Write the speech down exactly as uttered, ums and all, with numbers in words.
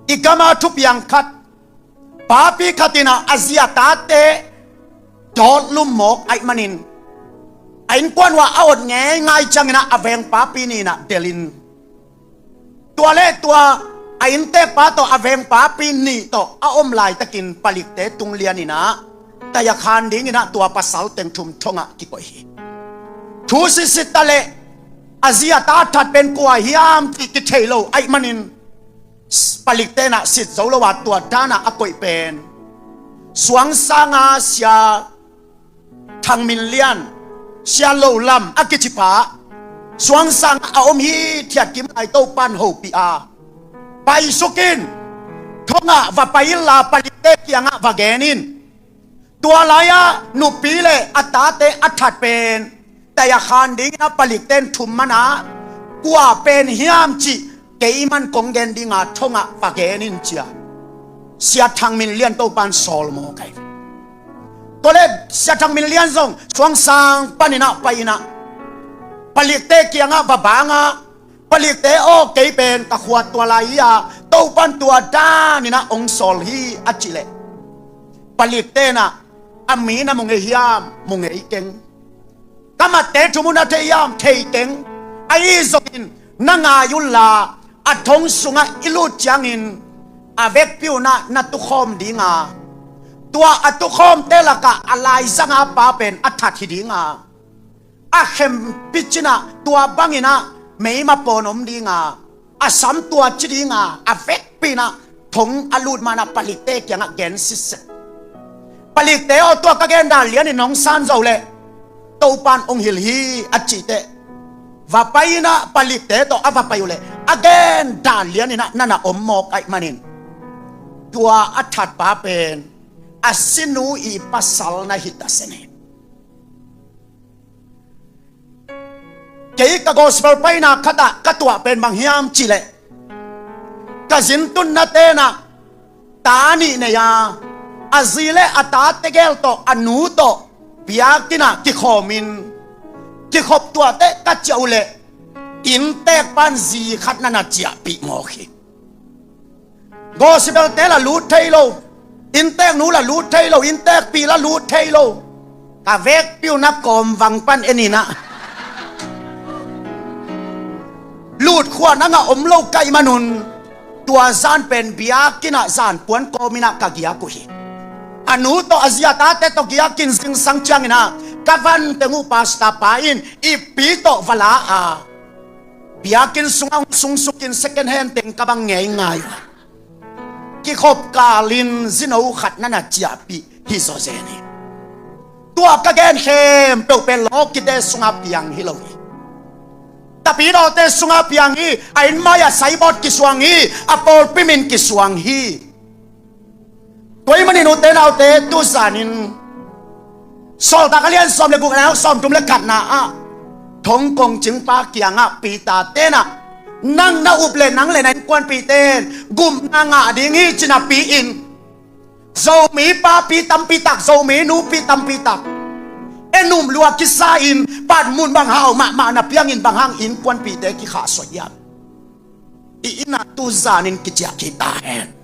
I gama thupiang khat, papi khat in ah a zi a tate dawt lum mawk ahih manin, a innkuan uah a ot ngeingai ciangin ah a veng papi nih in ah delh in, tua le tua a inntekpa tawh a veng papi nih tawh a om laitakin palikte tung lian in ah tai a khan dingin ah tua pasal teng thum thongah kikoih hi. Thu sitsit ta leh a zi a ta that pen kua hiam cih kithei lo ahih manin, palikte in ah sit zo lo a tua dan a a koih pen Suangsang a Sia Thang Min Lian, Sia Lo Lam a kicipa, Suangsang a om hithiat kim lai Topan hopih a, paisuk in, thongah va pai inla palikte kiangah va gen in. Tua lai-ah nupi le a tate a that pen tai a khan dingin ah palikte in thum man a, kua pen hiam cih keiman kong gen ding a, thongah va gen in, ci a Sia Thang Min Lian Topan sawl mawk hi. Tua le Sia Thang Min Lian zong Suangsang panin ah pai in ah palikte kiangah va bang a, palikte aw, kei pen ka khua tua lai hi a, Topan tua danin ah hong sawl hi, a cih leh, palikte in ah a mi na mu ngei hiam? Mu ngei keng. Ka matte thum uh na thei hiam? Thei keng. Ahi zongin na ngai unla, a thong sungah i lut ciangin a vekpi un ah na tukhawm ding a, tua a tukhawmte lakah a laizang a pa pen a that hi ding a, a khempeuh in ah tua bangin ah meima pawn om ding a, a sam tua ci ding a, a vekpi in ah thong a lut man ah palikte kiangah gen sitset. Palikte aw, tua ka gen dan lianin nong san zo leh Topan hong hilh hi, a cih teh, va pai in ah palikte tawh a va pai uh leh a gen dan lianin ah na na om mawk ahih manin, tua a thatpa pen a sinu i pasal na hi ta sen hi. Kei ka gospel paina khatah ka tuah pen bang hiam cih leh, ka zin tunna ten ah ta nih nei a, a zi le a tate gel tawh, a nu tawh biakinn ah kikhawm in, kikhop tuah teh ka ciah uh leh inntekpa in zi khat na na ciahpih mawk hi. Gospel te la lut thei lo, innteknu la lut thei lo, inntekpi la lut thei lo. Ka vekpi un ah kawmvang pan en in ah, lut khua na ngah om lo ka hih man un, tua zan pen biakinn ah zanpuan kawm in ah ka giak uh hi. A nu tawh a zi a tate tawh giak in zingsang ciangin ah ka van teng uh pastor pa in ippi tawh va la a, biakinn sungah hong sungsuk in second hand teng ka bang ngeingai uh a, kikhop kal in zino khat na na ciahpih hi zawzen hi. Tua ka gen khempeuh pen lawkite sungah piang hi lo hi. Tapidawte sungah piang hi. A inn mai-ah saibawt kisuang hi. A pawlpi min kisuang hi. Tua ahih manin ute naute, tu zanin Sawltak a lian sawm le guk, a neu sawmthum le khatna ah thong kongcingpa kiangah Peter ten ah, nang na up le nang le na innkuanpihte in gupna ngah ding hi, ci napi-in, Zomi papi tampi tak, Zomi nupi tampi tak, en um lua kisa-in, panmun bang hau mahmah na piangin bang hang innkuanpihte kikhahsuah hiam? I inn ah tu zanin kiciah kik ta hen.